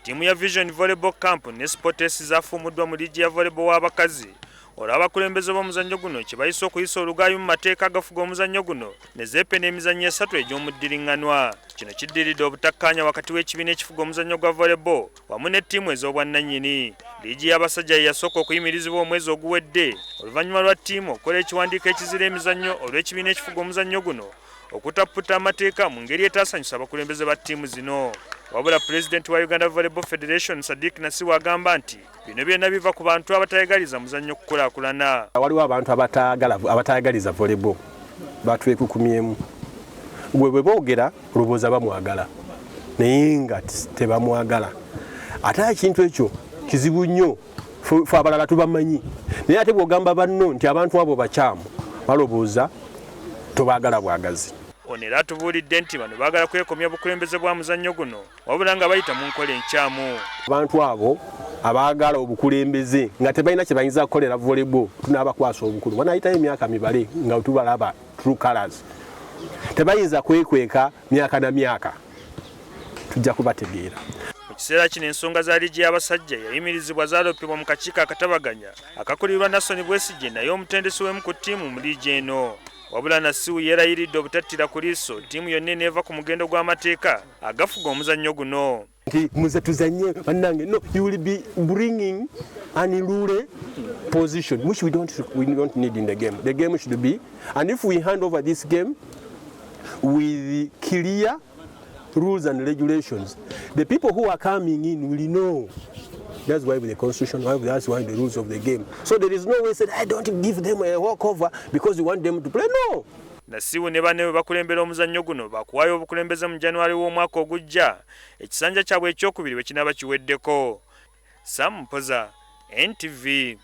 Ttiimu ya Vision Volleyball Camp ne Sports zafuumuddwa mu liigi ya volleyball w'abakazi olw'abakulembeze b'omuzannyo guno kye bayise okuyisa olugaayu mu mateeka agafuga omuzannyo guno ne zeepena emizannyo esatu egy'omuddiriŋŋanwa. Kino kiddiridde obutakkaanya wakati w'ekibiina ekifuga omuzannyo gwa volleyball wamu ne ttiimu ez'obwannannyini. Liigi y'abasajja ye yasooka okuyimirizibwa omwezi oguwedde oluvannyuma lwa ttiimu okukola ekiwandiiko ekizira emizannyo olw'ekibiina ekifuga omuzannyo guno okutapputa amateeka mu ngeri etaasanyusa abakulembeze ba ttiimu zino. Wabula pulezidenti wa Uganda Volleyball Federation Sadiq Nasiwa agamba nti bino byonna biva ku bantu abatayagaliza muzannyo kukulaakulana. Waliwo abantu abatayagaliza volleyball batwekukumyemu. Gwe bwe boogera olowooza bamwagala naye nga tebamwagala. Ate ekintu ekyo kizibu nnyo, fe abalala tubamanyi, naye ate bw'ogamba banno nti abantu abo bakyamu balowooza tobaagala bwagazi. Ono era atubuulidde nti bano baagala kwekomya bukulembeze bwa muzannyo guno wabula nga bayita mu nkola enkyamu. Abantu abo abaagala obukulembeze nga tebalina kye bayinza kukolera volleyball tunaabakwasa obukulu, wanaayitayo emyaka mibale nga tubalaba true colors. Tebayinza kwekweka myaka na myaka, tujja kubategeera. Mu kiseera kino ensonga za liigi y'abasajja yayimirizibwa zaalopebwa mu kakiiko akatabaganya akakulirwa Nason Bwesigye naye omutendesi w'emu ku ttiimu mu liigi eno. Wabula Nasiwu yeerayiridde obutattira ku liiso ttiimu yonna eneeva ku mugendo gw'amateeka agafuga omuzannyo guno. Nti muze tuzanye bannange, no, you will be bringing unruly position which we don't need in the game. The game should be, and if we hand over this game with clear rules and regulations, the people who are coming in will know. That's why with the constitution, that's why the rules of the game. So there is no way said, I don't give them a walkover because you want them to play. No. Nasiwu ne banne bwe bakulembera omuzannyo guno bakuwaayo obukulembeze mu January w'omwaka ogujja ekisanja kyabwe ekyokubiri bwe kinaaba kiweddeko. Sam Mpoza, NTV.